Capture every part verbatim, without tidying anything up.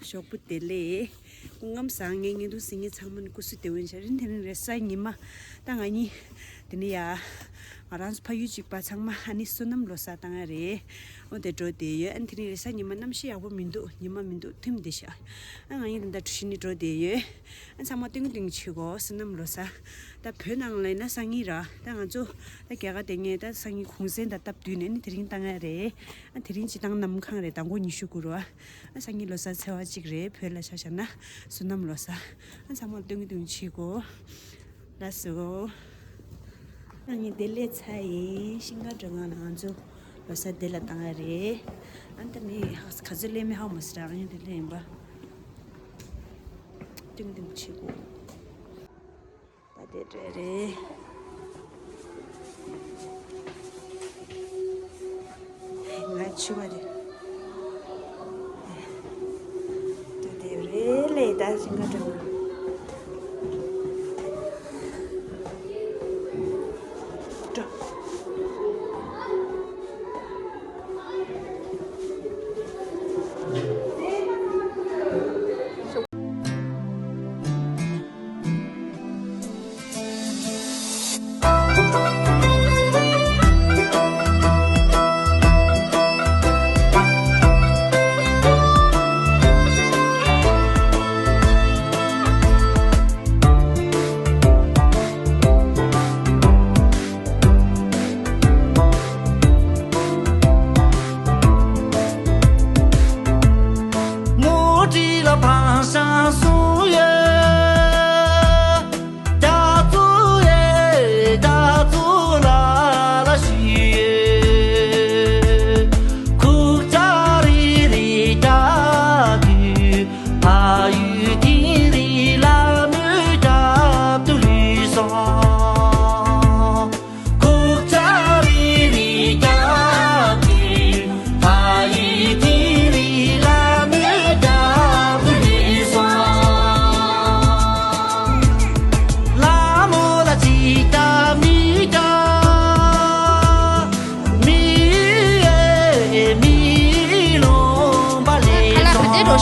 ཞོགས་པ་བདེ་ལེགས། སྐུ་ཁམས་བཟང་། ངའི་བརྙན་ཐུང་གཟིགས་མཁན་ཚང་མ་ནི་སྐུ་གཟུགས་བདེ་པོ་ཡིན་ཤག་རིང་དེ་རིང་རེས་གཟའ་ཉི་མ། ད་ང་གཉིས་དེ་ནས་ཡ། ང་རང་ཚོ་ཕ་ཡུལ་གཅིག་པ་ཚང་མ་ཨ་ནི་བསོད་ནམས་ལོ་གསར་བཏང་ཡ་རེད། འོ་དེ་འགྲོ་བསྡད་ཡོད། ཨ་ནི་དེ་རིང་རེས་གཟའ་ཉི་མ་གནམ་གཤིས་ཡག་པོ་མི་འདུག་ཉི་མ་མི་འདུག་ཐིམ་བསྡད་ཤག་ཨ་ང་གཉིས་དེ་འདྲ་གྲུ་བཞི་ནས་འགྲོ་བསྡད་ཡོད། ཨ་ཚང་མ་སྟོན་གྱི་སྟོན་གྱི་བྱེད་དགོས། བསོད་ནམས་ལོ་གསར། ད་བོད་ནང་ལ་ཡིན་ན་སང་ཉིན་ར། ད་ང་ཚོ་ད་རྒྱ་གར་དེ་ངས་ད་སང་ཉིན་གུང་སེང་ད་སྟབས་བསྟུན་ནས་ནི་དེ་རིང་བཏང་ཡ་རེད། ཨ་དེ་རིང་སྤྱི་བཏང་གནམ་གང་རེད། མདང་དགོང་ཉི་ཤུ་དགུ་རུ། ཨ་སང་ཉིན་ལོ་གསར་ཚེས་པ་གཅིག་རེད། བོད་ལ་ཆ་བཞག་ན་བསོད་ནམས་ལོ་གསར། ཨ་ཚང་མ་སྟོན་གྱི་སྟོན་གྱི་བྱེད་དགོས། ལགས་སོ། ཨ་ངས་བདེ་ལེགས་ཚར་ཡིན། ཤིང་མཁར་སྒྲོལ་མ་ལ་ང་ཚོ་ལོ་གསར་བདེ་ལ་བཏང་ཡ་རེད། ཨ་ད་མི་ཧ་ག་ཚོད་སླེབས་མེད་ཧ་མ་སི་ར། ཨ་ངས་བདེ་ལེགས་ཡིན་པ། སྟོན་གྱི་སྟོན་གྱི་བྱེད་དགོས། ད་དེ་འདྲ་རེད། ང་ཕྱུ་པ་རེད། ད་དེ་རེད་ལེ། ད་ཤིང་མཁར་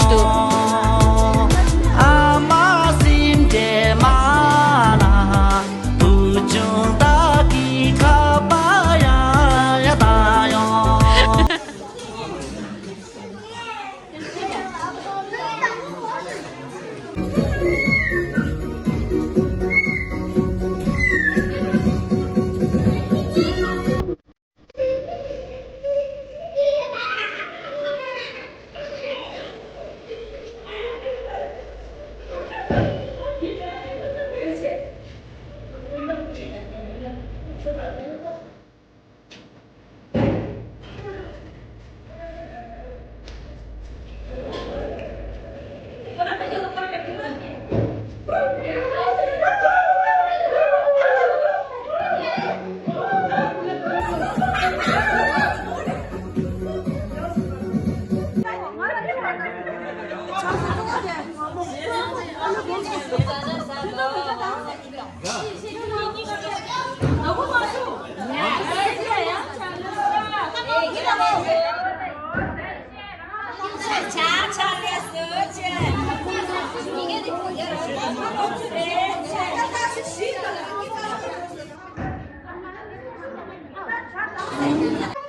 སྒྲོལ་མ་འགྲོ།